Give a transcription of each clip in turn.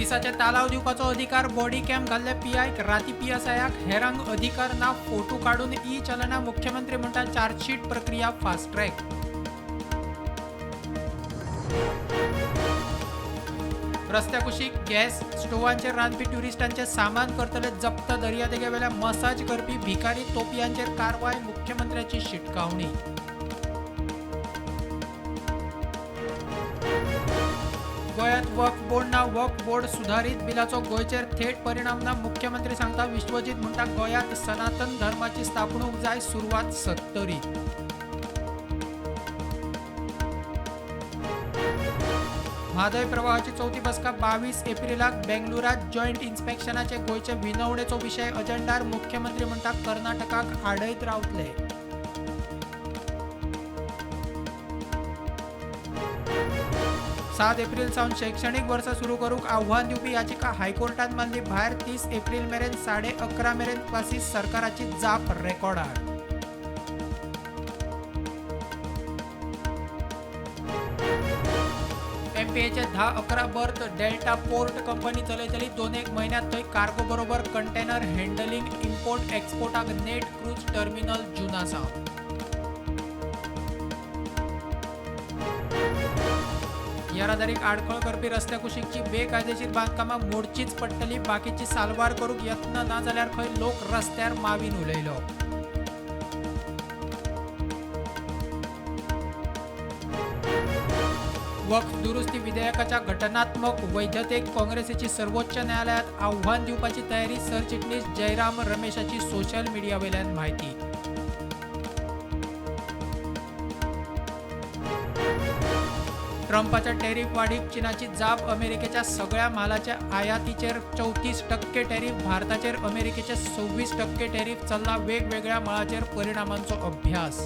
पुलिसाचे तालाव दिवपाचो अधिकार बॉडी कॅम घाल्ले पीआयक, राती पीएसआयाक, हेरांक अधिकार ना. फोटो काडून ई चलना. मुख्यमंत्री म्हणटा चार्जशीट प्रक्रिया फास्ट ट्रॅक. रस्त्या कुशीक गॅस स्टोवांचेर रांदपी ट्युरिस्टांचे सामान करतले जप्त. दर्यादेगेवेल्या मसाज करपी भिकारी तोपयांचेर कारवाय. मुख्यमंत्र्याची शिटकावणी. गोंयांत वक्फ बोर्ड ना. वक्फ बोर्ड सुधारीत बिलाचो गोंयचेर थेट परिणाम ना, मुख्यमंत्री सांगता. विश्वजीत म्हणटा गोंयांत सनातन धर्माची स्थापणूक जाय, सुरवात सत्तरीत. म्हादय प्रवाहाची चौथी बसका 22 एप्रिलाक बेंगलुरात. जॉयंट इन्स्पेक्शनाचे गोंयचे विनवणेचो विशय अजेंडार. मुख्यमंत्री म्हणटा कर्नाटकाक आडयत रावतले. 7 एप्रिल सावन शैक्षणिक वर्स सुरू करूंक आव्हान दिवपी याचिका हायकोर्टान मारली भायर. 30 एप्रिल मेरेन 11:30 मेरेन क्लासीस. सरकाराची जाप रेकॉर्डार. एमपीएचे 10-11 बर्थ डेल्टा पोर्ट कंपनी चलयतली. 2-1 म्हयन्यांत थंय कार्गो बरोबर कंटेनर हँडलिंग, इम्पोर्ट एक्सपोर्टाक नेट क्रूज टर्मिनल जुना सावन. येरादारीक आडखळ करपी रस्त्या कुशीकची बेकायदेशीर बांदकामां मोडचीच पडटली. बाकीची साल्वार करूंक यत्न ना जाल्यार खंय लोक रस्त्यार. मावीन उलयलो. वक्फ दुरुस्ती विधेयकाच्या घटनात्मक वैधतेक काँग्रेसीची सर्वोच्च न्यायालयात आव्हान दिवपाची तयारी. सरचिटणीस जयराम रमेशाची सोशल मीडियावेल्यान म्हायती. ट्रंपाच्या टॅरीफ वाडीक चीनाची जाप. अमेरिकेच्या सगळ्या म्हालाच्या आयातीचेर 34% टॅरीफ. भारताचेर अमेरिकेचे 26% टॅरीफ. चल्ला वेगवेगळ्या मळाचेर परिणामांचो अभ्यास.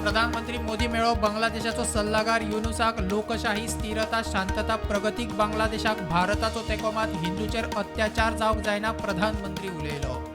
प्रधानमंत्री मोदी मेळ्ळो बांगलादेशाचो सल्लागार युनुसाक. लोकशाही, स्थिरता, शांतता, प्रगतीक बांगलादेशाक भारताचो तेंको. मात हिंदूचेर अत्याचार जावंक जायना, प्रधानमंत्री उलयलो.